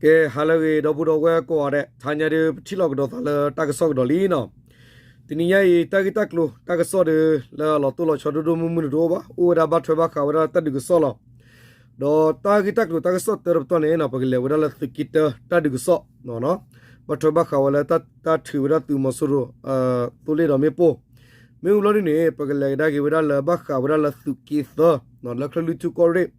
ကဲ ဟါလၢအဂ့ၤ ဒီပုၢ်ဒီဝဲၢ်ကိးဂၤဒဲး, တဟါညါဒီး ပထံၣ်လိာ်ကဒီးသးလၢတၢ်ကစီၣ်ကဒီးလံနီၤ. တနံၤညါအံၤ တၢ်ဂ့ၢ်တၢ်ကျိၤ တၢ်ကစီၣ်ဒီး လၢအလီၤတိၢ်လီၤဆီဒိၣ်ဒိၣ်မုၢ်မုၢ်တအိၣ်ဘၣ်, အိၣ်ဝဲဒၣ်ဘၣ်ထွဲဘၣ်ဃးဝဲဒၣ်တၢ်ဒုးကစီၣ်လီၤ. ဒီးတၢ်ဂ့ၢ်တၢ်ကျိၤတၢ်ကစီၣ်တၢတပတီၢ်န့ၣ်နီၤ ပကလဲၤဝဲဒၣ်လၢသုးက့တၢတၢ်ဒုးကစီၣ် ဘၣ်ထွဲဘၣ်ဃးဝဲလၢတၢ်ထုးဝဲဒၣ်သုးမီၤစိရိၤ သိလ့ၣ်ဒီးမ့ၣ်ပိၢ်, မ့ၢ်ဝံၤဘျီဒ်န့ၣ် ပကလဲၤကဒါက့ၤဝဲဒၣ်လၢဘၣ်ဃးဝဲဒၣ်လၢသုးက့သၢ လၢချၢၣ်လွံၢ်ထူၣ်ကီၢ်ရ့ၣ်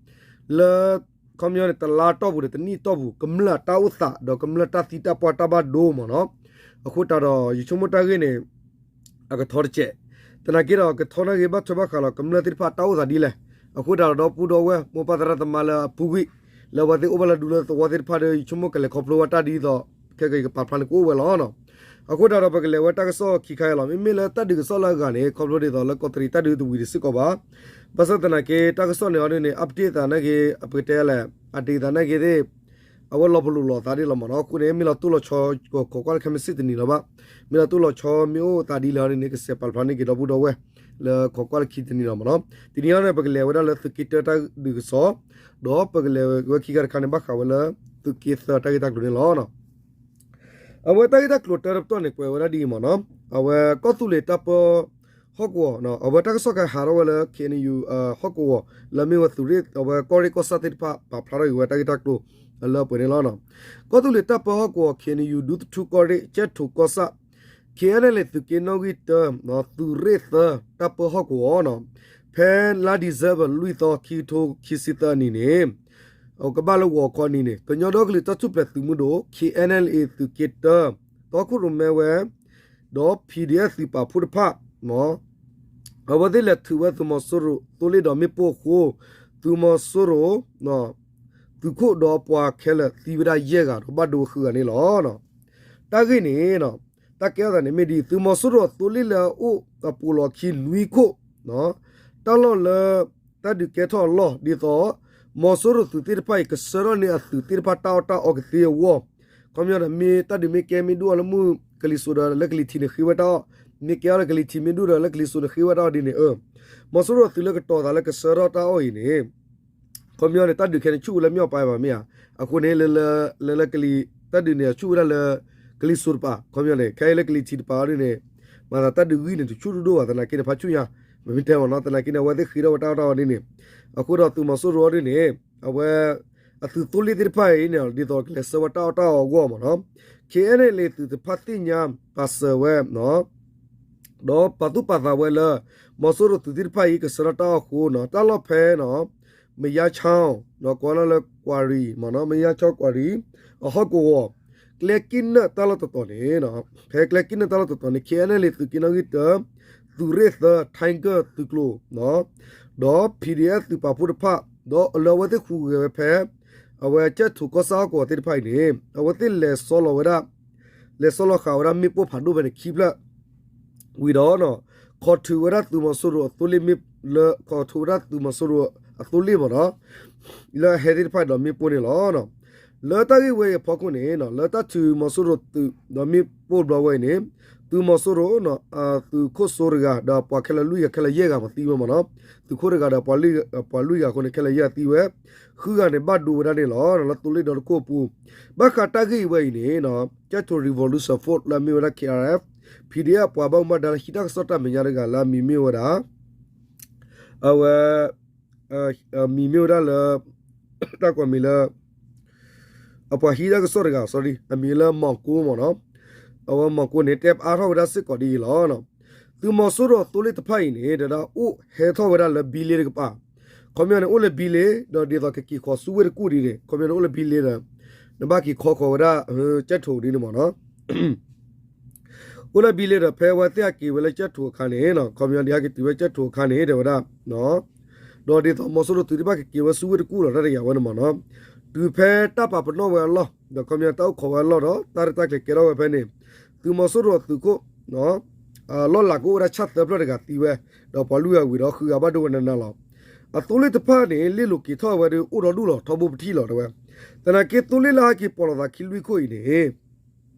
လၢ ခီပညီန့ၣ် တလါတီၢ်ပူၤဒီး တနံၣ်တီၢ်ပူၤ ကမျၢၢ်တၢ်အိၣ်သး ဒီးကမျၢၢ်တၢ်သံတၢ်ပှၢ်တၢ်ဘၣ်ဒိမ့ၢ်နီၤ. အဃိတးဒီး ယဆိကမိၣ်တၢ်ဂ့ၢ်န့ၣ် အကထီတစဲး, သနာ်က့ဒီး ကထီနာ်က့ ဘၣ်ထွဲဘၣ်ဃးလီၤ ကမျၢၢ်သ့ၣ်တဖၣ်တၢ်အိၣ်သးဒ်လဲၣ်. အဃိတးဒီး ဒီပုၢ်ဒီဝဲၢ် မိၢ်ပၢ်သရၣ်သမါလၢအပူၤကွံာ် လၢအဝဲသ့ၣ်အိၣ်ဘၣ်လၢဒူလၢသဝီသ့ၣ်တဖၣ်ဒီး ယဆိကမိၣ်ကလဲၤခီဖျိဝဲတၢ်ဒ်သိး ခဲကယကပာ်ဖျါန့ၣ်ကအိၣ်ဝဲလီၤနီၤ. အဃိတးဒီး ပကလဲၤဝဲတၢ်ကစီၣ်ခံခါအံၤလီၤ. မ့မ့ၢ်လၢတၢ်ဒုးကစီၣ်လၢအဂၤန့ၣ် ခီဖျိဒ်သိးလၢကီးတရံးတၢ်ဒုးတဝံၤဒံးစ့ၢ်ကီးဘၣ်. ဘၣ်ဆၣ်သနာ်က့ တၢ်ကစီၣ်န့ၣ်အီၤဒ်န့ၣ် update သးနာ်က့ အပကတဲလဲၣ် အတ့သးနာ်က့သ့ၣ် အဝဲလီၤပလိာ်လိာ်သးဒ်လီၤမ့ၢ်နီၤ. အဃိန့ၣ် မ့ၢ်လီၤတိၢ်လီၤဆီ ခိးကွၢ်လၢခဲမုၢ်ဆ့ၣ်တနံၤလီၤဘၣ်. မ့ၢ်လီၤတိၢ်လီၤဆီမ့ၢ်အိၣ်သးဒ်လဲၣ်အီၤဒ်န့ၣ် ကစဲးပာ်ဖျါန့ၢ်က့ၤဒီပုၢ်ဒီဝဲၢ် လၢခိးကွၢ်လၢခံတနံၤလီၤမ့ၢ်နီၤ. တနံၤအံၤန့ၣ် ပကလဲၤဝဲဒၣ်လၢသုးက့တၢတၢ်ဒုးကစီၣ်, ဒီးပကလဲၤဝဲခံခါတခါန့ၣ် ဘၣ်ဃးဝဲလၢ သုးက့သၢတၢ်ဂ့ၢ်တၢ်ကျိၤန့ၣ်လီၤ. အဝဲတၢ်ဂ့ၢ်တၢ်ကျိၤတၢတပတီၢ်န့ၣ် ကွဲးဝဲဒၣ်ဒ်အံၤမ့ၢ်နီၤ. အဝဲကီၢ်သူလ့ၤတၢ်ပၢဟီၣ်ကဝီၤ အဝဲတၢ်ကစီၣ်ခါဟးထီၣ်ဝဲလၢ ခ့ၣ်အဲၣ်ယူၣ် ဟီၣ်ကဝီၤ လၢအမ့ၢ်ဝဲသုးရ့ၣ် အဝဲကီၢ်ရ့ၣ်ကီၢ်ဆၣ်သ့ၣ်တဖၣ် ပာ်ဖျါထီၣ်က့ၤဝဲတၢ်ဂ့ၢ်တၢ်ကျိၤ လၢအပှဲၤန့ၣ်လီၤ. ကီၢ်သူလ့ၤတၢ်ပၢဟီၣ်ကဝီၤ ခ့ၣ်အဲၣ်ယူၣ် ဒူသထူကီၢ်ရ့ၣ် ကၠဲၣ်ထိၣ်ကီၢ်ဆၣ် ခ့ၣ်အဲၣ်အဲၣ်လ့ၣ် သုးက့နီၣ်ဂံၢ်တၢ သုးရ့ၣ်သၢ တၢ်ပၢဟီၣ်ကဝီၤနီၤ, ဖဲလါ December လွံၢ်သီ ခံကထိခံဆံသၢအနံၤန့ၣ် ကဘၣ်လၢဂီၤခီအနံၤန့ၣ် ကညီဒီကလုာ်တၢ်ထူၣ်ဖျဲးသုးမုၢ်ဒိၣ် ခ့ၣ်အဲၣ်အဲၣ်လ့ၣ် သုးက့တၢ တီခိၣ်ရိၣ်မဲဝဲ ဒီး PDF သုးပာ်ဖှိၣ်တဖၣ် အဝဲသ့ၣ်လဲၤထုးဝဲသုးမီၤစိရိၤ သိလ့ၣ်ဒီးမ့ၣ်ပိၢ်အဃိ သုးမီၤစိရိၤ သုးခိၣ်ဒီးအပှၤခဲလၢာ်သံဝဲဒၣ်ယဲၢ်ဂၤ ဒီးဘၣ်ဒိဝဲဃုဂၤန့ၣ်လီၤ. တၢ်ဂ့ၢ်န့ၣ် တၢ်ကဲထီၣ်သးန့ၣ်မ့ၢ်ဒ် သုးမီၤစိရိၤအသိလ့ၣ်လၢအအိၣ်အပိာ်လီၤခံနွံခိၣ် တၢ်လီၢ်လၢ တၢ်ဒုးကဲထီၣ်အလီၢ် ဒ်သိး မီၤစိရိၤသုးသ့ၣ်တဖၣ်အံၤ ကဆှၢထီၣ်န့ၢ်အသုးသ့ၣ်တဖၣ်တၢ်အီၣ်တၢ်အီကသ့အဂီၢ် ခီပညီဒီး မ့ၢ်တၢ်ဒုးမ့ၢ်ကဲမ့ၢ်ဒိၣ်အီၤလၢမုၢ်ကလံၤစိးဒီး လၢကလံၤထံးန့ၣ်ဃ့ဝဲတၢ်အီၣ်, မ့ၢ်ကဲအီၤလၢကလံၤထံးမ့ၢ်ဒိၣ်ဒီး လၢကလံၤစိးန့ၣ်ဃ့ဝဲတၢ်အီၣ်ဒ်န့ၣ် မီၤစိရိၤသုးလၢကတီၤသးလၢကဆှၢထီၣ်တၢ်အီၣ်အံၤန့ၣ် ခီပညီန့ၣ် တၢ်ဒုးခဲန့ၣ်ဆူၣ်ဝဲလၢမ့ၢ်အီၣ်ပာ်ဘၣ်မ့ၢ်ဧါ, အဃိန့ၣ် လၢလၢကလံၤ တၢ်ဒုးန့ၣ် အဆူၣ်ဝဲဒၣ်လၢ ကလံၤစိးတပၤ ခီပညီန့ၣ် ခဲအံၤလၢကလံၤထံးတပၤအီၤဒ်န့ၣ် မၤသးတၢ်ဒုးဂံၢ်န့ၣ် တဆူၣ်ဒိၣ်ဒိၣ်ဘၣ်သနာ်က့န့ၣ် ဖးဆူၣ်ညါ ပမ့ၢ်တဲမ့ၢ်နီၤ သနာ်က့န့ၣ် အဝဲသ့ၣ်ဃ့ထီၣ်ဝဲတၢ်အီၣ်တၢ်အီဒ်န့ၣ် အဃိဒီးသုးမီၤစိရိၤအီၤဒ်န့ၣ် အဝဲ အသုးသိလ့ၣ်သ့ၣ်တဖၣ်အံၤန့ၣ် ဒ်သိးကလဲၤဆှၢဝဲတၢ်အီၣ်တၢ်အီအဂီၢ်မ့ၢ်နီၤ ခ့ၣ်အဲၣ်အဲၣ်လ့ၣ်သုးတဖၣ်သ့ၣ်ညါပာ်စၢၤဝဲ ဒီးပာ်သူၣ်ပာ်သးဝဲလၢ မီၤစိရိၤသုးသ့ၣ်တဖၣ်အံၤ ကဆှၢထီၣ်တၢ်အီၣ်အဃိနီၤ တၢ်လီၢ်ဖဲနီၤ မယါချီ ဒီးကိးလၢကွၢ်ရံၤမ့ၢ်နီၤ မယါချီကွၢ်ရံၤ အဟီၣ်ကဝီၤ ကျဲက့ၣ်နၢၣ်တၢ်လီၢ်တတီၤန့ၣ် ဖဲကျဲက့ၣ်နၢၣ်တၢ်လီၢ်တတီၤန့ၣ် ခ့ၣ်အဲၣ်အဲၣ်လ့ၣ်သုးက့နီၣ်ဂံၢ်တၢ သုးရ့ၣ်သၢ Tiger သုးကျိၤ ဒီး PDF သုးပာ်ဖှိၣ်တဖၣ် ဒီးလၢအဝဲသ့ၣ်ဟူးဂဲၤဝဲဖဲ အဝဲကၠဲၣ်ထိၣ်ကီၢ်ဆၣ်ဟီၣ်ကဝီၤသ့ၣ်တဖၣ်အံၤန့ၣ် အဝဲသ့ၣ်လဲၤဆီလီၤဝဲဒၣ် လဲၤဆီလီၤဃာ်ဝဲဒၣ်မ့ၣ်ပိၢ်ဖးဒိၣ်ဖဲန့ၣ်ခံဖျၢၣ် ဝံၤဒီး ခိးထုးဝဲဒၣ်သုးမီၤစိရိၤအသိလ့ၣ်မ့ၣ် လၢခိးထုးဝဲဒၣ်သုးမီၤစိရိၤအသိလ့ၣ်မ့ၢ်နီၤ လၢအဟဲသ့ၣ်တဖၣ်ဒီးမ့ၣ်ပိၢ်န့ၣ်လီၤ. လၢတၢ်ဂ့ၢ်ဝဲအံၤအဖီခိၣ်န့ၣ် လၢတၢ်ထုးမီၤစိရိၤသုးဒီးမ့ၣ်ပိၢ်ဘျီဝဲအံၤန့ၣ် သုးမီၤစိရိၤ သုးခိၣ်စိတဂၤဒီးပှၤခဲလၢာ်လွံၢ်ဂၤခဲလၢာ်ယဲၢ်ဂၤမ့ၢ်သံဝဲမ့ၢ်နီၤ သုးခိၣ်တဂၤဒီးပှၤလွံၢ်ဂၤအဃိန့ၣ် ခဲလၢာ်ယဲၢ်ဂၤသံဝဲ ဃုဂၤန့ၣ် ဘၣ်ဒိဝဲဒၣ်န့ၣ်လီၤ. လၢသိလ့ၣ်ဒီတခိၣ်အပူၤ ဘၣ်ဃးတၢ်ဂ့ၢ်အံၤဝဲအံၤန့ၣ် ကၠဲၣ်ထိၣ် Revolution Force လၢအမ့ၢ်ဝဲဒၣ် ခ့ၣ်အၣ်အၣ်အၣ်အၣ် PDF အပှၤဘၣ်မူဘၣ်ဒါလၢဟံးတၢ်ကစီၣ်တၢ်မဲာ်ညါတဂၤလၢအမံၤမ့ၢ်ဝဲဒၣ် အဝဲ မံၤမ့ၢ်ဝဲဒၣ်လၢ တၢ်ကွဲးမံၤလၢ အပှၤဟံးတၢ်ကစီၣ်တဂၤ sorry အမံၤလၢမီၤကိမ့ၢ်နီၤ အဝဲမီၤကိန့ၣ် တဲအါထီၣ်ဝဲဒၣ်စ့ၢ်ကီးဒ်အံၤလီၤ. သုးမီၤစိရိၤအသိလ့ၣ်တဖၣ်အံၤန့ၣ် တဒၣ်အိၣ်ဟဲထီၣ်ဝဲဒၣ်လၢဘံလ့တကပၤ ခီပညီန့ၣ် အိၣ်လၢဘံလ့ ဒီးဒ်သိးကက့ၤခီဆူဝ့ၢ်တကူၣ်ဒ်န့ၣ် ခီပညီန့ၣ် အိၣ်လၢဘံလ့ဒီး နဘၣ်က့ၤခီဃီၤဝဲဒၣ် ကၠဲၣ်ထိၣ်ဒ်န့ၣ်မ့ၢ်နီၤ အိၣ်လၢဘံလ့ဒီး ဖဲအဝဲသ့ၣ်အက့ၤဝဲလၢကၠဲၣ်ထိၣ်အခါန့ၣ် ခီပညီဒ်ဟဲက့ၤတုၤဝဲကၠဲၣ်ထိၣ်အခါန့ၣ် တဲဝဲဒၣ် ဒီးဒ်သိးမီၤစိရိၤသုးသ့ၣ်တဖၣ်ကက့ၤဝဲဆူဝ့ၢ်တကူၣ်လီၤ တၢ်တယာ်ဝဲန့ၣ်မ့ၢ်နီၤ တုၤဖဲတၢ်ပာ်ပနီၣ်ဝဲအလီၢ် ဒီးခီပညီတၢ်အိၣ်ခိးဝဲအလီၢ်ဒီး တၢ်ရဲၣ်တၢ်ကျဲၤကဲထီၣ်ဝဲဖဲန့ၣ် သုးမီၤစိရိၤအသုးခိၣ် လီၢ်လၤကအိၣ်ဝဲဒၣ်ဆၣ်သၢဖျၢၣ်တဂၤသံဝဲ ဒီးပှၤလွံၢ်ဂၤဝံၤဒီးဃုဂၤဘၣ်ဒိဝဲနးနးလီၤ. အသိလ့ၣ်တဖၣ်န့ၣ် လ့ၣ်လိၤက့ၤထီၣ်ဝဲဒီးအိၣ်ဒီဒူၣ်လီၤ ထီဘိပထံၣ်လီၤတဲဝဲ သနာ်က့သိလ့ၣ်လၢဟဲက့ၤပိာ်လိာ်သးခံလွံၢ်ခိၣ်အံၤန့ၣ်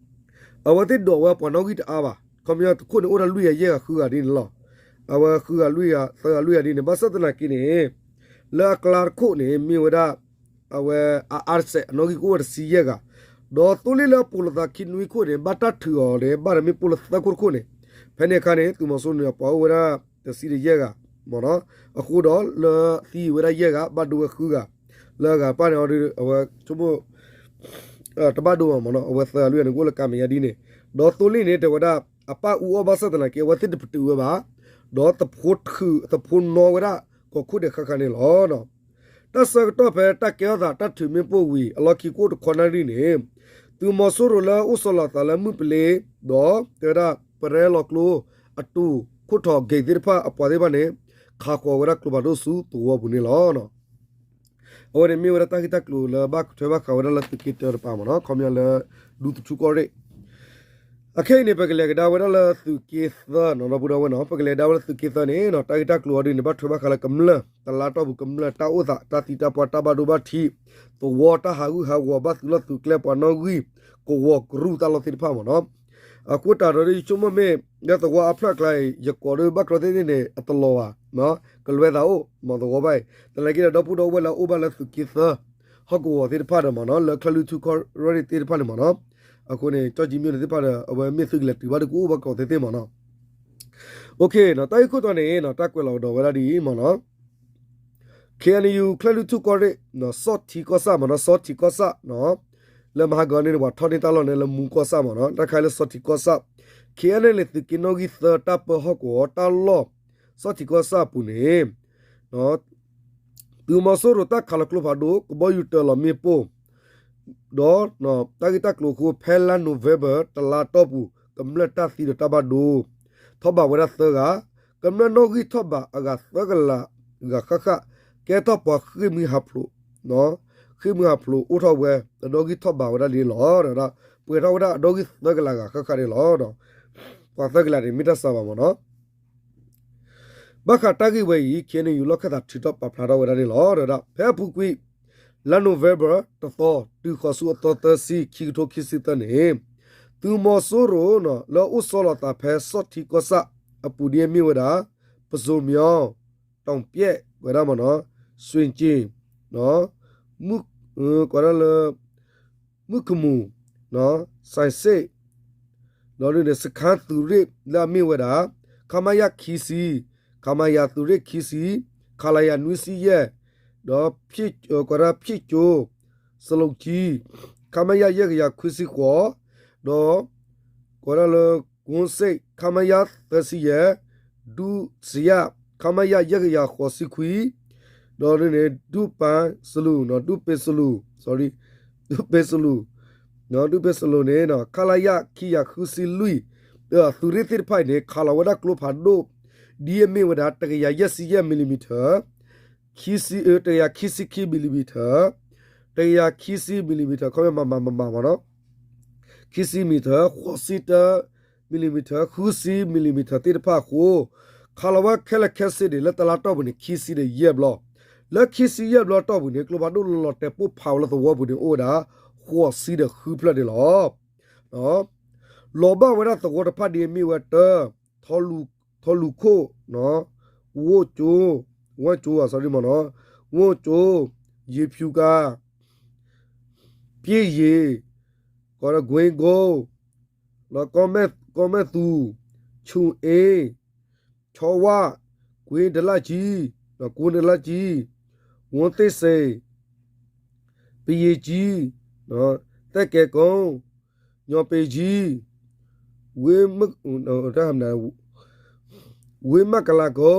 အဝဲသ့ၣ်ဒိးဝဲပှၤနီၣ်ဂံၢ်တအါဘၣ် ခီပညီတခိၣ်န့ၣ်အိၣ်ဒၣ်လွံၢ်ဂၤယဲၢ်ဂၤဃုဂၤဒ်န့ၣ်လီၤ. အဝဲဃုဂၤလွံၢ်ဂၤသၢဂၤလွံၢ်ဂၤဒ်န့ၣ် ဘၣ်ဆၣ်သနာ်က့န့ၣ် လၢအကျါတခိၣ်န့ၣ် မ့ၢ်ဝဲဒၣ် အဝဲအအါတစဲး အနီၣ်ဂံၢ်ကအိၣ်ဝဲတဆံယဲၢ်ဂၤ ဒီးသိလ့ၣ်လၢအပိာ်လိာ်သးခံနွံခိၣ်န့ၣ် ဘၣ်တၢ်ထုးအီၤန့ၣ် ဘၣ်တၢ်မ့ၢ်ပိၢ်လၢသၢခိၣ်တခိၣ်န့ၣ်, ဖဲန့ၣ်အခါန့ၣ် သုးမီၤစိရိၤန့ၣ် အပှၤအိၣ်ဝဲဒၣ်တဆံဒီးယဲၢ်ဂၤမ့ၢ်နီၤ, အဃိဒီးလၢသံဝဲဒၣ်ယဲၢ်ဂၤ ဘၣ်ဒိဝဲဃုဂၤ, လၢအဂၤတဖၣ်န့ၣ် အဝဲဆိကမိၣ် တဘၣ်ဒိဘၣ်မ့ၢ်နီၤ, အဝဲသၢဂၤလွံၢ်ဂၤန့ၣ် ကအိၣ်လၢကးမဲာ်ညါဒ်န့ၣ်, ဒီးသိလ့ၣ်န့ၣ် တဲဝဲဒၣ် အပၣ်အူအီၣ်ဘၣ်ဆၣ်သနာ်က့ အဝဲသ့ၣ်တပတုာ်ဝဲဘၣ်, ဒီးသဖှိထုး သဖှိနီၣ်ဝဲဒၣ် ကီၢ်ခိၣ်ဒဲးဃၣ်ဃၣ်န့ၣ်လီၤ. တၢ်ဆၢကတီၢ်ဖဲတၢ်ကဲထီၣ်သးတၢ်ထုးမ့ၣ်ပိၢ်ဝံၤ အလီၢ်ခံကအိၣ်တခီနၣ်ရံၣ်န့ၣ်, သုးမီၤစိရိၤလၢအိၣ်ဆီလီၤသးလၢမုၢ်ပလ့ၤ ဒီးတဲဝဲဒၣ် ပရဲလီၤကျိ အတူၢ်ခိၣ်ထီၣ် gate သ့ၣ်တဖၣ်အပှၤသ့ၣ်တဖၣ်န့ၣ် ခးဃီၤဝဲဒၣ်ကျိဖးဒိၣ်ဆူသဝီပူၤန့ၣ်လီၤ. အဝဲန့ၣ်မ့ၢ်ဝဲဒၣ်တၢ်ဂ့ၢ်တၢ်ကျိၤလၢဘၣ်ထွဲဘၣ်ဃးဝဲဒၣ်လၢသုးက့တၢတပၤမ့ၢ်နီၤ, ခီပညီလၢ ဒူသထူကီၢ်ရ့ၣ် အခဲအံၤန့ၣ် ပကလဲၤကဒါဝဲဒၣ်လၢသုးက့သၢနီၤ, ဒီပုၢ်ဒီဝဲၢ်နီၤ, ပကလဲၤကဒါဝဲလၢသုးက့သၢန့ၣ်နီၤ, တၢ်ဂ့ၢ်တၢ်ကျိၤအီၤဒ်န့ၣ် ဘၣ်ထွဲဘၣ်ဃးလၢကမျၢၢ် တလါတီၢ်ပူၤ ကမျၢၢ်တၢ်အိၣ်သး တၢ်သံတၢ်ပှၢ် တၢ်ဘၣ်ဒိဘၣ်ထံး သဝီတၢ်ဟးဂူာ်ဟးဂီၤ ဘၣ်သုးလီၢ်သုးကျဲပှၤနီၣ်ဂံၢ် ကဝီၤကရူၢ်တၢ်လီၢ်သ့ၣ်တဖၣ်မ့ၢ်နီၤ. အဃိတၢ်ဒီးယဆိကမိၣ်မ့ၢ် လၢသဝီအဖျၢၣ်အကျါအံၤ ယကိးဒီးဘၣ်ကျီသ့ၣ်သ့ၣ်န့ၣ် အတလီၤဘၣ်, ကလွဲသးအိၣ်မ့ၢ်သဝီဘၣ်အံၤ, သနာ်က့ဒီး ဒီပုၢ်ဒီဝဲၢ်လၢအအိၣ်ဘၣ်လၢသုးက့သၢ ဟီၣ်ကဝီၤသ့ၣ်တဖၣ်ဒီးမ့ၢ်နီၤ, လၢချၢၣ်လွံၢ်ထူၣ်ကီၢ်ရ့ၣ်သ့ၣ်တဖၣ်န့ၣ်မ့ၢ်နီၤ, အဃိန့ၣ် ကၠီၣ်ကၠံမ့ၢ်န့ၣ်သ့ၣ်တဖၣ်ဒီး အဝဲမ့ၢ်သုကလဲၤတုၤဘၣ်ဒီး ကအိၣ်ဘၣ်ကျီသ့ၣ်သ့ၣ်မ့ၢ်နီၤ. OK တၢ်ဂ့ၢ်ခိၣ်တီန့ၣ် တၢ်ကွဲးလီၤကဒီးဝဲဒၣ်ဒ်အံၤမ့ၢ်နီၤ, KNU ချၢၣ်လွံၢ်ထူၣ်ကီၢ်ရ့ၣ် စီၣ်ထံကီၢ်ဆၣ်မ့ၢ်နီၤ, စီၣ်ထံကီၢ်ဆၣ်နီၤ, လၢမဟါဂီၤန့ၣ် ပှၤထီၣ်န့ၢ်တၢ်လီၢ်န့ၣ်လၢမူကီၢ်ဆၣ်မ့ၢ်နီၤ, တၢ်ခါလၢစီၣ်ထံကီၢ်ဆၣ် KNLA သုးက့နီၣ်ဂံၢ်သၢ တၢ်ပၢဟီၣ်ကဝီၤတၢ်လီၢ် စီၣ်ထံကီၢ်ဆၣ်အပူၤန့ၣ် သုးမီၤစိရိၤတၢ်ခးလီၤကျိဖးဒိၣ် ကဘီယူၤတၢၤလီၤမ့ၣ်ပိၢ် ဒီးတၢ်ဂ့ၢ်တၢ်ကျိၤအဃိ ဖဲလါ November တလါတီၢ်ပူၤ ကမျၢၢ်တၢ်သံဒီးတၢ်ဘၣ်ဒိ ထီၣ်ဘးဝဲဒၣ်သၢဂၤ, ကမျၢၢ်နီၣ်ဂံၢ်ထီၣ်ဘးအဂၤသၢကလးဂၤဃၣ်ဃၣ်, ကဲထီၣ်ပှၤဃ့ၢ်မှံဟးဖျိး, ဃ့ၢ်မှံဟးဖျိးအိၣ်ထီၣ်ဝဲ အဒီဂံၢ်ထီၣ်ဘးဝဲဒၣ်န့ၣ်လီၤ. ဒီးပှဲၤထီၣ်ဝဲဒၣ်အဒီဂံၢ်သၢကလးဂၤဃၣ်ဃၣ်န့ၣ်လီၤ. ပှၤသၢကလးန့ၣ် မ့ၢ်တၢ်စှၤဘၣ်မ့ၢ်နီၤ. ဘၣ်ဃးတၢ်ဂ့ၢ်ဝဲအံၤ KNU လီၢ်ခၢၣ်သးထုးထီၣ်ပာ်ဖျါထီၣ်ဝဲဒၣ်န့ၣ်လီၤ. ဒီးဖဲအပူၤကွံာ် လါ November တသီ တုၤဃီၤဆူအသီသၢဆံ ခံကထိခံဆံသၢန့ၣ် သုးမီၤစိရိၤ လၢအအိၣ်ဆီလီၤသးဖဲစီၣ်ထံကီၢ်ဆၣ်အပူၤဒ်အမ့ၢ်ဝဲဒၣ် ပစိၤမၠီ, တီၣ်ပျဲၣ်ဝဲဒၣ်မ့ၢ်နီၤ, စွ့ၣ်ကၠ့ၣ်, မုၢ်, ကွၢ်ဒၣ်လၢ မုၢ်ခမူၣ်, စဲးစ့ၣ်, ဒီးဒ်န့ၣ် စခါသုးရ့ၣ်လၢအမ့ၢ်ဝဲဒၣ် ခမရ ခံဆံ, ခမရ သုးရ့ၣ်ခံဆံ, ခလရ နွံဆံယဲၢ်, ဒီး ကွၢ်ဒၣ် ဖ့ၣ်ကၠိ, စလိၣ်ကၠံ, ခမရ ယဲၢ်ကယၤခွံဆံဃိး, ဒီး ကွၢ်ဒၣ်လၢ ကွ့စ့ၣ် ခမရ သၢဆံယဲၢ်, ဒုစရ ခမရ ယဲၢ်ကယၤဃိးဆံခွံ, ဒီးဒ်န့ၣ် ဒုပစလူ, ဒုပစလူ, sorry, ဒုပစလူ, ဒုပစလူန့ၣ် ခလရ ခံကယၤဃုဆံလွံၢ်, သုးရ့ၣ်သ့ၣ်တဖၣ်အံၤန့ၣ် ခးလီၤဝဲဒၣ်ကျိဖးဒိၣ် ဒ်အမ့ၢ်ဝဲဒၣ် တကယၤယဲၢ်ဆံယဲၢ် millimeter, ခံဆံ, တကယၤခံဆံခံ millimeter, တကယၤခံဆံ millimeter ခီပညီ မမ မမ မ့ၢ်နီၤ, ခံဆံ millimeter, ဃိးဆံတၢ millimeter, ဃုဆံ millimeter သ့ၣ်တဖၣ်အဃိ, ခးလီၤဝဲခဲလၢာ်ခဲဆ့န့ၣ် လၢတလါတီၢ်ပူၤန့ၣ် ခံဆံဒီးယဲၢ်ဘျီ, လၢခံဆံယဲၢ်ဘျီတီၢ်ပူၤန့ၣ် ကျိဖးဒိၣ်လီၤလီၤတဲာ်ပိၢ်ဖးဝဲလၢသဝီပူၤန့ၣ် အိၣ်ဝဲဒၣ် ဃိးဆံဒီးဃုဖျၢၣ်န့ၣ်လီၤ. လီၤဘၣ်ဝဲဒၣ်သဝီတဖၣ်ဒ်အမ့ၢ်ဝဲတၢ ထီလူၤခိၣ်, ဝိၣ်ကၠိ, ဝိၣ်ကၠိ sorry မ့ၢ်နီၤ, ဝိၣ်ကၠိ, ယ့ၤဖၠူကၤ, ပျ့ၢ်ယ့ၤ, ကွၢ်ဒီး ကွ့ကိ, ဒီး ကီၢ်မဲၣ်သူ, ဆူၣ်အ့, ဆီဝါ, ကွ့တလၣ်ကၠံ, ဒီး ကွ့တလၣ်ကၠံ, ဝိသ့ၣ်စ့ၣ်, ပယ့ၤကၠံ, သဲကဲၤကိ, ညီၣ်ပ့ၤကၠံ, ဝ့, ဝ့မၢကလၤကိ,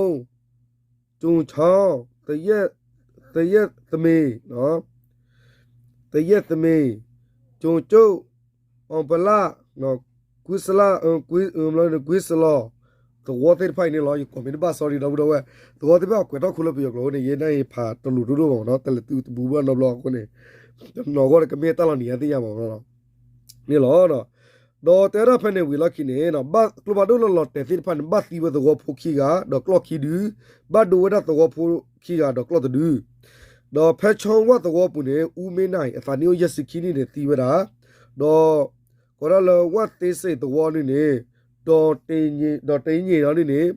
ကၠိၣ်ဆီ, သယဲၢ်သမ့ၢ်, သယဲၢ်သမ့ၢ်, ကၠိၣ်ကၠိၣ်, အီၣ်ပလၣ်, ကွ့စလၣ်, ကွ့စလီၤ, သဝီသ့ၣ်တဖၣ်အံၤန့ၣ်လီၤ. ယကိးမ့ၢ်တဘၣ် sorry ဒီပုၢ်ဒီဝဲၢ်, သဝီသ့ၣ်တဖၣ်အကွဲးထီၣ်ခိလၢပယီၤကျိာ်အဃိန့ၣ် ယဲဒၣ်အံၤဖးတလူၤဒိၣ်ဒိၣ်မ့ၢ်နီၤ, တလဲၤသုတဘူးဘၣ်နီတဘျီအဃိန့ၣ်, နီၢ်ဂီၢ်ဒီးကမ့ၢ်တၢ်လီၤနံၤအါသ့ၣ်ညါမ့ၢ်နီၤ. န့ၣ်လီၤ. ဒီးတဲဝဲဒၣ်ဖဲန့ၣ်ဝံၤလီၢ်ခံန့ၣ် ဘၣ်ကျိဖးဒိၣ်လၢလီၤတဲာ်သ့ၣ်တဖၣ်န့ၣ် ဘၣ်သံဝဲသဝီဖိခံဂၤ ဒီးကျီၢ်ခံဒု, ဘၣ်ဒိဝဲဒၣ်သဝီဖိခံဂၤဒီးကျီၢ်တဒု, ဒီးဖဲဆီဝၣ်သဝီပူၤန့ၣ် အူမ့ၢ်နၢ်အံၤ အသးနံၣ်အိၣ်ယဲၢ်ဆံခံနံၣ်န့ၣ်သံဝဲဒၣ်, ဒီး ကီးဒၣ်လၢဝၣ်သ့စ့ၣ်သဝီန့ၣ်န့ၣ် ဒီးတ့ည့ၣ်ဒီးန့ၣ်န့ၣ်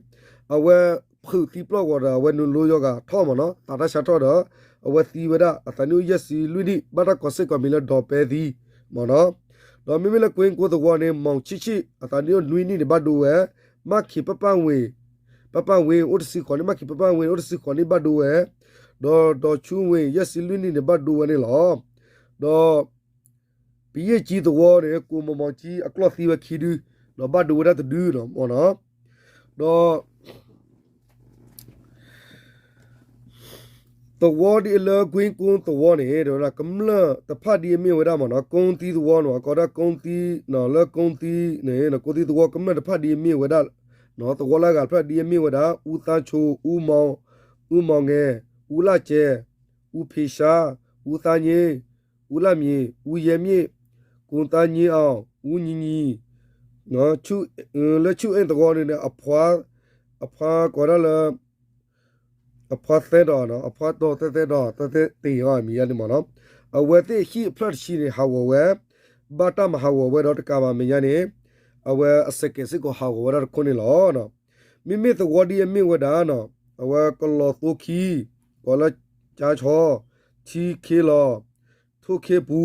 အဝဲဖုးသံပျီၢ်ဂီၤဒီး အဝဲနုာ်လီၤယီၤဂၤထီၣ်မ့ၢ်နီၤ သးတၢ်ဆါထီၣ်ဒီး အဝဲသံဝဲဒၣ် အသးနံၣ်အိၣ်ယဲၢ်ဆံလွံၢ်နံၣ် ဘၣ်တၢ်ကိးစ့ၢ်ကီးမံၤလၢဒီးပဲသံ မ့ၢ်နီၤ. ဒီးမ့မ့ၢ်လၢ ကွ့ၣ်ကိသဝီန့ၣ် မီၣ်ဆံၣ်ဆံၣ် အသးနံၣ်အိၣ်နွံနံၣ်န့ၣ် ဘၣ်ဒိဝဲ, မၣ်ခ့ၤပပၣ်ဝ့ၢ်, ပပၣ်ဝ့ၢ်အိၣ်တဆံဃိးနံၣ်, မၣ်ခ့ၤပပၣ်ဝ့ၢ်အိၣ်တဆံဃိးနံၣ် ဘၣ်ဒိဝဲ, ဒီးဒီးဆူဝ့ၢ် ယဲၢ်ဆံလွံၢ်နံၣ်န့ၣ် ဘၣ်ဒိဝဲန့ၣ်လီၤ. ဒီး ပယ့ၣ်ကၠံသဝီန့ၣ် ကိးမီၣ်မီၣ်ကၠံအကျီၢ်သံဝဲခံဒု, ဒီးဘၣ်ဒိဝဲဒၣ်တဒုနီၤမ့ၢ်နီၤ. ဒီး သဝီဒ်အလၢ ကွ့ၣ်ကိသဝီန့ၣ် တဲဝဲဒၣ် ကမျၢၢ်တဖၣ်ဒ်အမ့ၢ်ဝဲဒၣ်မ့ၢ်နီၤ, ကိသံသဝီနီၤ, ကိးဒၣ်ကိသံ, လၢကိသံန့ၣ် ကိသံသဝီကမျၢၢ်တဖၣ်ဒ်အမ့ၢ်ဝဲဒၣ်, သဝီလၢအဂၤတဖၣ်ဒ်အမ့ၢ်ဝဲဒၣ် အူသါဆိ, အူမီၣ်, အူမီၣ်ငဲၤ, အူလၣ်စဲး, အူဖ့ၤရှါ, အူသါည့, အူလၣ်မံၤ, အူယဲမ့ၣ်, ကိသါည့အီၤ, အူညံညံ, လၢဆူၣ်အ့ၣ်သဝီန့ၣ် အဖါကိးဒၣ်လၢ အဖါသဲဒီး အဖါတီသဲသဲဒီး သဲသဲတ့ၢ်အီၤမံၤယါန့ၣ်မ့ၢ်နီၤ, အဝဲသ့ၣ်ဟံၣ်အဖျၢၣ်တဆံန့ၣ် ဟးဂီၤဝဲ, ဘၣ်တၢ်မၤဟးဂီၤဝဲဒီးတကးဘၣ်မဲာ်ညါန့ၣ်, အဝဲအစဲးကဲးစ့ၢ်ကီးဟးဂီၤဝဲဒၣ်တခိၣ်န့ၣ်လီၤ. မ့မ့ၢ်သဝီဒ်အမ့ၢ်ဝဲဒၣ်နီၤ, အဝဲကလီၤသိခံ, ကိးလၢကၠါဆီ, ထံခ့လီၤ, ထိၣ်ခ့ပူ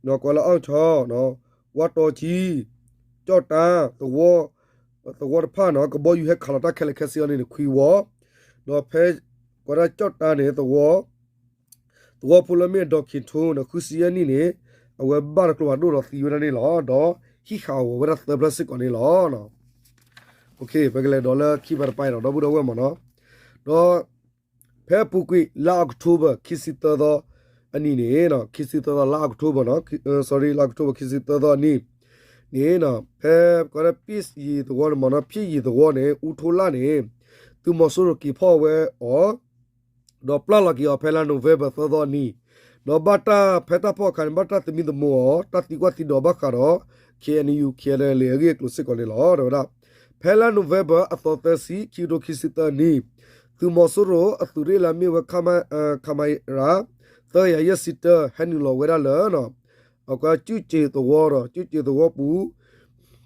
ၤ, ကိးလၢအီၣ်ဆီ, ဝါတီကၠံ, ကၠီၣ်တၢ်, သဝီ, သဝီတဖၣ်နီၤ ကဘီယူၤဟဲခးလီၤတၢ်ခဲလၢာ်ခဲဆ့အီၤန့ၣ် ခွံဝီ, ဒီးဖဲ ကိးဒၣ်ကၠီၣ်တၢ်န့ၣ် သဝီ သဝီဖိလၢမ့ၢ်အဒီးခံထိန့ၣ် ဃုဆံယဲၢ်နံၣ်န့ၣ် အဝဲဘၣ်တကျိၤဖးဒိၣ်ဒီးသံဝဲဒၣ်န့ၣ်လီၤ. ဒီးဟံၣ်ဃာ်အဂီၤဝဲဒၣ်သၢဖျၢၣ်စ့ၢ်ကီးန့ၣ်လီၤ. ပကလဲၤဒီးလၢခံဘၣ်တပၤဒီး ဒီပုၢ်ဒီဝဲၢ်မ့ၢ်နီၤ, ဒီး ဖဲအပူၤကွံာ် လါအီးကထိဘၢၣ် ခံဆံသၢသီအနံၤန့ၣ်, ခံဆံသၢသီ လါအီးကထိဘၢၣ်, sorry, လါအီးကထိဘၢၣ် ခံဆံသၢသီအနံၤန့ၣ်, ဖဲ ကိးဒၣ်ပံၣ်ယံၤသဝီန့ၣ်မ့ၢ်နီၤ, ဖံယံၤသဝီန့ၣ် အူထိလၣ်န့ၣ် သုးမီၤစိရိၤက့ၤဖီၣ်ဝဲအီၤ ဒီးပျၢ်လီၤက့ၤအီၤဖဲလါနိၣ်ဝ့ဘၢၣ်သၢသီအနံၤ, ဒီးဘၣ်တၢ်ဖဲတၢ်ဖီၣ်အခါန့ၣ် ဘၣ်တၢ်သမံသမိးအီၤ တၢ်သံကွၢ်သံဒိးဘၣ်ဃးဒီး KNU KNLA အဂ့ၢ်အကျိၤစ့ၢ်ကီးန့ၣ်လီၤ. တဲဝဲဒၣ် ဖဲလါနိၣ်ဝ့ဘၢၣ်အသီသၢဆံ ခံကထိခံဆံသၢနံၣ်, သုးမီၤစိရိၤအသုးရ့ၣ်လၢအမ့ၢ်ဝဲ ခမရ သၢကယၤယဲၢ်ဆံတၢ ဟဲနုာ်လီၤဝဲဒၣ်လၢ အက ကၠူၣ်စ့ၤသဝီဒီး ကၠူၣ်စ့ၤသဝီပူၤ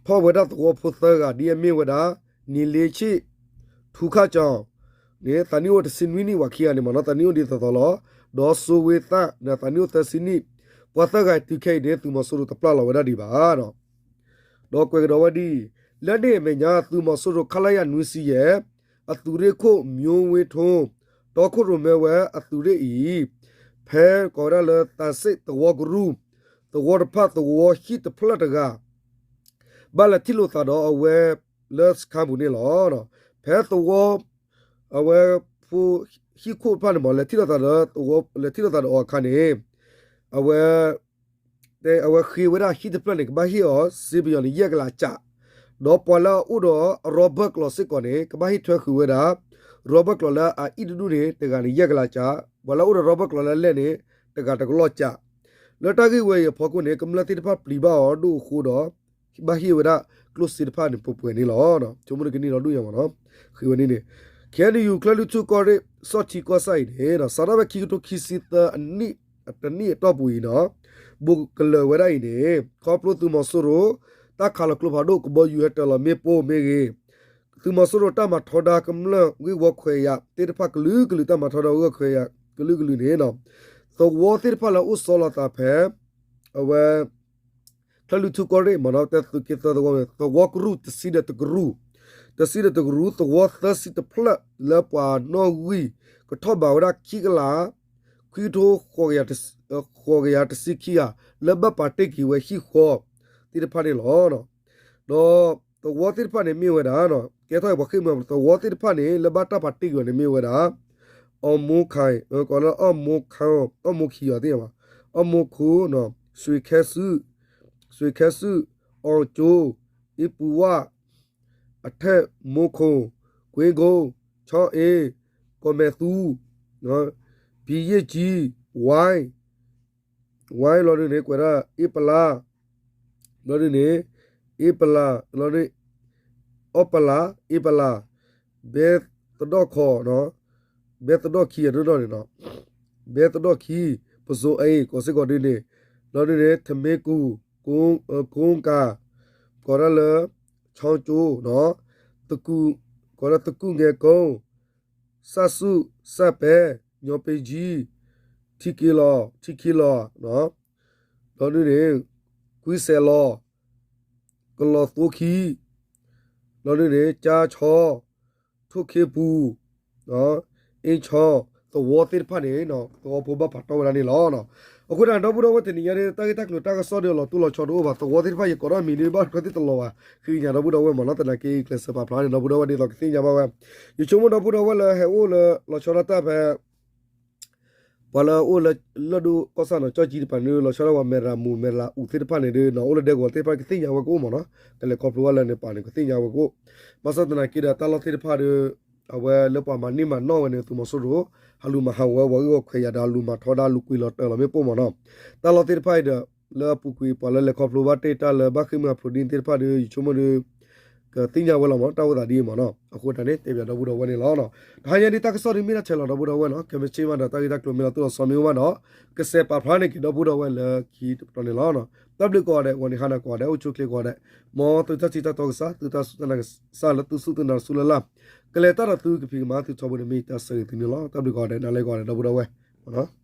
ဖီၣ်ဝဲဒၣ်သဝီဖိသၢဂၤ ဒ်အမ့ၢ်ဝဲဒၣ် နံၤလ့ဆ့ၣ် ထူခၣ်ကၠီၤန့ၣ် သးနံၣ်အိၣ်တဆံနွံနံၣ် ပှၤခံဂၤန့ၣ်မ့ၢ်နီၤ သးနံၣ်အိၣ်ဒ်သိးသိးလီၤ. ဒီးစိဝ့သၣ်န့ၣ် သးနံၣ်အိၣ်သၢဆံနံၣ်, ပှၤသၢဂၤအံၤတုၤခဲအံၤန့ၣ် သုးမီၤစိရိၤတပျၢ်လီၤဝဲဒၣ်ဒံးဘၣ်. ဒီးကွဲးကဒီးဝဲဒ်အံၤ, လၢန့ၣ်အမဲာ်ညါ သုးမီၤစိရိၤ ခလရ နွံဆံယဲၢ် အသုးရ့ၣ်ခိၣ် မျိုးဝင်းထွန်း တီခိၣ်ရိၣ်မဲဝဲအသုးရ့ၣ်အံၤ ဖဲကိးဝဲဒၣ်လၢသးစ့ၣ်သဝီကရူၢ် သဝီတဖၣ်သဝီဟံၣ်တဖျၢၣ်တဂၤ ဘၣ်လဲၤထံၣ်လိာ်သးဒီးအဝဲလၢစခါပူၤန့ၣ်လီၤ. ဖဲသဝီ အဝဲဖိဟံၣ်ခိၣ်တဖၣ်န့ၣ်မ့ၢ် လဲၤထံၣ်လိာ်သးဒီး လဲၤထံၣ်လိာ်သးဒီးအီၤအခါန့ၣ် အဝဲ တဲအဝဲဃ့ဝဲဒၣ်ဟံၣ်တဖျၢၣ်န့ၣ် ကဘၣ်ဟ့ၣ်အီၤစ့ပယီၤန့ၣ် ယဲၢ်ကလးကၠး, ဒီးပှၤလၢအအိၣ်ဒီးအရီဘၢၣ်ကျိးစ့ၢ်ကီးန့ၣ် ကဘၣ်ဟ့ၣ်ထွဲဃုာ်ဝဲဒၣ် ရီဘၢၣ်ကျိးလၢအအံၣ်တဒူၣ်န့ၣ် တဂၤန့ၣ် ယဲၢ်ကလးကၠး, ပှၤလၢအအိၣ်ဒီးရီဘၢၣ်ကျိးလၢအလဲၢ်န့ၣ် တဂၤတကလီၢ်ကၠး. လၢတၢ်ဂ့ၢ်ဝဲအံၤအဖီခိၣ်န့ၣ် ကမျၢၢ်သ့ၣ်တဖၣ်ပျံၤဘၣ်အီၤဒိၣ်အဃိဒီး ဘၣ်ဟ့ၣ်ဝဲဒၣ်ကျိၣ်စ့တဖၣ်န့ၣ် ပှဲၤပှဲၤန့ၣ်လီၤ. ဆိကမိၣ်န့ၣ်ကန့ၢ်ဒီးဒိၣ်ညါမ့ၢ်နီၤ, ဃ့ဝဲန့ၣ်န့ၣ် KNU ကၠဲၣ်လွံၢ်ထူၣ်ကီၢ်ရ့ၣ် စီၣ်ထံကီၢ်ဆၣ်အံၤန့ၣ် စးထီၣ်ဖဲခံကထိခံဆံသၢအနံၣ် တနံၣ်အတီၢ်ပူၤအံၤနီၤ ဘူးကလၢာ်ဝဲဒၣ်အံၤန့ၣ် ခီဖျိသုးမီၤစိရိၤ တၢ်ခးလီၤကျိဖးဒိၣ် ကဘီယူၤဟဲတၢၤလီၤမ့ၣ်ပိၢ်မ့ၢ်ဂ့ၤ, သုးမီၤစိရိၤတၢ်မၤထီဒါကမျၢၢ်ဂ့ၢ်ဝီခွဲးယာ်သ့ၣ်တဖၣ်ကလုာ်ကလုာ် တၢ်မၤထီဒါဂ့ၢ်ဝီခွဲးယာ်ကလုာ်ကလုာ်န့ၣ် သဝီသ့ၣ်တဖၣ်လၢအအိၣ်ဆီလီၤသးဖဲ အဝဲ ကၠဲၣ်လွံၢ်ထူၣ်ကီၢ်ရ့ၣ်မ့ၢ်နီၤ တဲသုးက့သၢသဝီန့ၣ် သဝီကရူၢ်တဆံဒီးတကရူၢ်, တဆံဒီးတကရူၢ် သဝီသၢဆံတဖျၢၣ်လၢပှၤနီၣ်ဂံၢ်ကထီၣ်ဘးဝဲဒၣ်ခံကလး ခွံကထိ ဃိးကယၤတဆံခံဂၤ လၢဘၣ်ပာ်တ့ၢ်က့ၤဝဲဟံၣ်ဃီသ့ၣ်တဖၣ်န့ၣ်လီၤ. ဒီးသဝီသ့ၣ်တဖၣ်န့ၣ်မ့ၢ်ဝဲဒၣ် ကဲထီၣ်အံၤပှၤဃ့ၢ်မှံဟးဖျိး သဝီသ့ၣ်တဖၣ်န့ၣ် လၢဘၣ်တၢ်ပာ်တ့ၢ်က့ၤအီၤန့ၣ်မ့ၢ်ဝဲဒၣ် အီၣ်မိၢ်ခါ, ကိးလၢအီၣ်မိၢ်ခါ, အီၣ်မိၢ်ခံအီၤသ့ၣ်ညါဘၣ်, အီၣ်မိၢ်ခိၣ်, စွ့ၤခဲစု, စွ့ၤခဲစု, အီၣ်ကၠိ, အ့ပူၤဝၣ်, အထဲၣ်မိၢ်ခိၣ်, ကွ့ကိ, ဆီအ့, ကီၢ်မဲာ်သူ, ပံၤယ့ၣ်ကၠံ, ဝဲ ဝဲလီၤဒုးန့ၣ် ကွဲးဒၣ် အ့ပလါ, လီၤဒုးန့ၣ် အ့ပလါ, လီၤဒုး အီပလါ, အ့ပလါ, ဘဲသဒီၣ်ခီ, ဘဲသဒီၣ်ခံအဒိၣ်ဒီးန့ၣ်နီၤ, ဘဲသဒီၣ်ခံ, ပစိၤအ့ ကိးစ့ၢ်ကီးဒုးန့ၣ်, လီၤဒုးန့ၣ် ထမ့ၢ်ကူၣ်, ကိကၤ, ကိးဒၣ်လၢ ဆီကၠိ, သကူၣ်, ကိးဒၣ်သကူၣ်ငဲကိ စၣ်စူၣ်, စၣ်ပဲ, ညီပ့ကၠံ, ထံက့လီၤ, ထံခံလီၤ, ဒီးဒုန့ၣ် ကွံစဲးလီၤ, ကလီၤသိခံ, ဒီးဒုန့ၣ် ကၠါဆီ, ထိၣ်ခ့ပူၤ, အ့ၣ်ဆီ, သဝီသ့ၣ်တဖၣ်န့ၣ် သဝီဖိဘၣ်ဖးတီၢ်ဝဲဒၣ်န့ၣ်လီၤ. အဃိသတးန့ၣ် ဒီပုၢ်ဒီဝဲၢ်တနံၤညါဒ် တၢ်ဂ့ၢ်တၢ်ကျိၤတၢ်ကစီၣ်ဒီးလီၤတိၢ်လီၤဆီတအိၣ်ဘၣ် သဝီသ့ၣ်တဖၣ် ယကိးထီၣ်မံၤဒ်ဘၣ်ထွဲသ့ၣ်တလီၤဘၣ် ဃ့ကညးဒီပုၢ်ဒီဝဲၢ်မ့ၢ်နီၤ သနာ်က့ကျဲးစၢးပာ်ဖျါန့ၣ် ဒီပုၢ်ဒီဝဲၢ်ဒ်သိးကသ့ၣ်ညါဘၣ်ဝဲ ယဆိကမိၣ်ဒီပုၢ်ဒီဝဲၢ်လၢဟဲအိၣ်လၢလီၤဆီဒၣ်တၢ်ဖဲ ပှၤလၢအအိၣ်လၢလၢၢ်ဒိၣ်ကီၢ်ဆၣ်နီၤ ကၠီၣ်ကၠံတပၤန့ၣ် လီၤဆီဒၣ်ပှၤမဲရၤမူ မဲရၤအူသ့ၣ်တဖၣ်န့ၣ်ဒီးနီၤ အိၣ်လၢဒဲကဝီၤသ့ၣ်တဖၣ်ကသ့ၣ်ညါဝဲကအိၣ်မ့ၢ်နီၤ ကလဲၤခီဖျိဘၣ်လၢန့ၣ်ပာ်န့ၣ် ကသ့ၣ်ညါဝဲကအိၣ် ဘၣ်ဆၣ်သနာ်က့ဒီးတၢ်လီၢ်သ့ၣ်တဖၣ်ဒီး အဝဲလၢပှၤမၤန့ၢ်မၤနီၣ်ဝဲန့ၣ် သုးမီၤစိရိၤ ဟးလူၤမၤဟးဂီၤဝဲပှၤဂ့ၢ်ဂီၢ်ခွဲးယာ်ဒီး ဟးလူၤမၤထီဒါ လူၤကွံာ်လီၤတၢ်လီၤမ့ၣ်ပိၢ်မ့ၢ်နီၤ တၢ်လီၢ်သ့ၣ်တဖၣ်အံၤဒီး လၢအပူၤကွံာ် ပှၤလၢလဲၤခီဖျိဘၣ်တ့ၢ်တၢ်လၢဘၣ်ဃ့ၢ်မှံဟးဖျိးဒ်န့ၣ်သ့ၣ်တဖၣ်ဒီး ယဆိကမိၣ်ဒီး ကသ့ၣ်ညါဝဲလီၤမ့ၢ်နီၤ တၢ်အိၣ်သးဒ်အံၤမ့ၢ်နီၤ အဃိတၢ်န့ၣ် တဲပၠးဒီပုၢ်ဒီဝဲၢ်န့ၣ်လီၤ. တဟါညါဒ်တၢ်ကစီၣ်ဒ်မ့ၢ်တၢ်ထဲလီၤဒီပုၢ်ဒီဝဲၢ်နီၤ ကမ့ၢ်ဆ့ၣ်မးဒီးတၢ်ဂ့ၢ်တၢ်ကျိၤမ့ၢ်လီၤတိၢ်လီၤဆီမ့ၢ်အိၣ်မးဒီး ကစဲးပာ်ဖျါန့ၢ်က့ၤဒီပုၢ်ဒီဝဲၢ်လၢခံတတီၤန့ၣ်လီၤ. တၢ်ဘျုးကိးဂၤဒဲး ဂီၤနံၤဟါနၤကိးဂၤဒဲး အိၣ်ဆူၣ်အိၣ်ချ့ကိးဂၤဒဲး မ်သုတၢ်ထံၣ်တၢ်တီကစၢ် သုတၢ်စူၢ်တၢ်နာ်ကစၢ်လၢသုစူၢ်သုနာ်တစူၢ်လၢ်လၢ် ကလဲၤတၢ်ဒီးသုကဖံးကမၤသုထီဘိန့ၣ် မ့ၢ်တၢ်ဆၢဂ့ၤသုန့ၣ်လီၤ. တၢ်ဘျုးကိးဂၤဒဲး နၤလၢကိးဂၤဒဲးဒီပုၢ်ဒီဝဲၢ်မ့ၢ်နီၤ